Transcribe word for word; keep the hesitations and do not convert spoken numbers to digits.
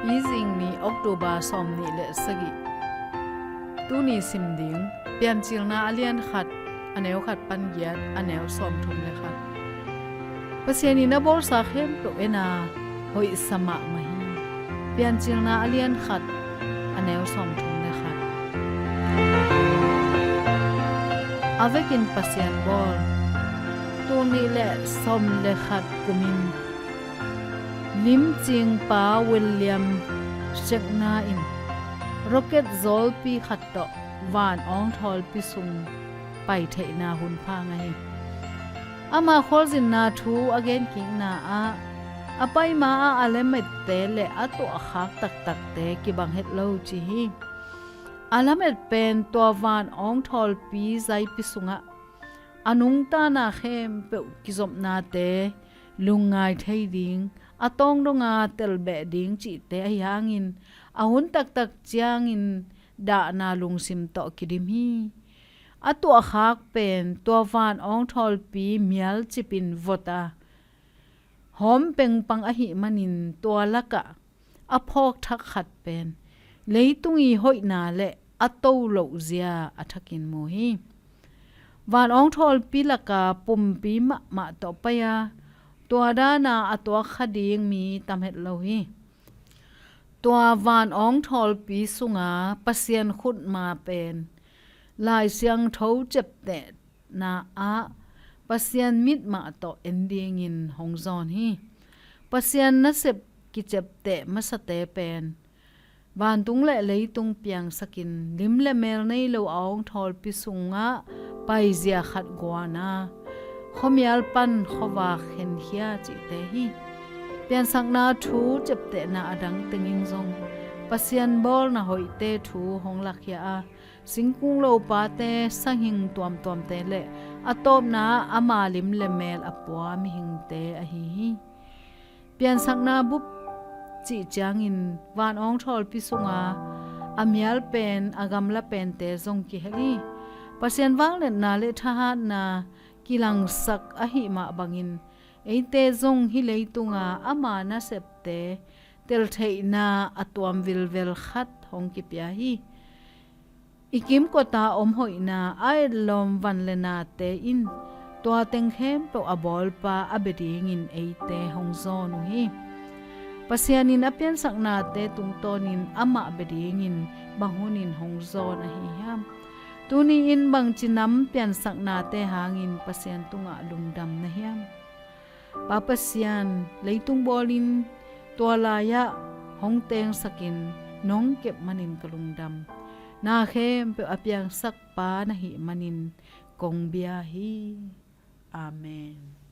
Hi zing ni, October sawmnih le sagih. Tuni sim ding, Piancilna a lian khat, a neu khat pan giat, a neu sawmthum le khat. Pasian in a bawlsa khempeuh en a, hoihsa mahmah hi. Piancilna a lian khat, a neu sawmthum le khat. A vekin Pasian bawl. Tul nih le sawm le khat kumin limcingpa William Shatner in rocket zawlpi khat tawh van awngthawlpi sung pai theihna hun pha ngah hi. Ama khualzinna thu a genkikna ah, a pai ma-ah a lamette le a tuahkhak taktakte kibang het lo ci hi. A lamet pen tua van awngthawlpi zaipi sungah a nungtana khempeuh kizopnate lungngai thei ding, a tawng donga telbeh ding cihte ahi hangin, a hun taktak ciangin dahna lungsim tawh kidim hi. A tuahkhak pen tua van awngthawlpi mialcipin vot a hawm pengpang ahih manin, tua lakah a phawk thak khat pen leitung i hoihna le a to lohzia a thakin mu hi. Van awngthawlpi laka pumpi mahmah tawh pai a, tua dana a tuak kha ding mi tam het lo hi. Tua van awngthawlpi sunga Pasian khutma pen Lai Siangtho ciaptehna ah Pasian mit mah tawh en dingin hong zawn hi. Pasian nasep kiciapteh masate pen vantung le leitung piangsakin, lim le mel nei lo a awngthawlpi sungah paizia khat guan a, khuamial pan khuavak khenkhia cihte hi. Piansakna thu ciaptehna a dang tengin zong Pasian bawlna hoihte thu hong lakkhia a, singkung lopate, sanghing tuamtuamte le a tawpna ah ama lim le mel a pua mihingte ahi hi. Piansakna bup cih ciangin van awngthawlpi sunga a mial pen, a gamla pente zong kihel hi. Pasian vangliatna le thahatna kilangsak ahih mah bangin, eite zong hih leitunga ama nasepte teltheihna a tuam vilvel khat hong kipia hi. I kimkota om hoihna, a etlawm van le nate in tua teng khempeuh a bawlpa a bia dingin eite hong zawn uh hi. Pasian in a piansaknate tungtawnin amah bia dingin bang hunin hong zawn ahi hiam? Tuni-in bangci nam piansaknate hangin Pasian tungah lungdam na hiam? Pa Pasian, leitung bawlin tua lai-ah hong tengsakin nong kep manin ka lungdam. Na khempeuh a piangsakpa na hih manin kong bia hi. Amen.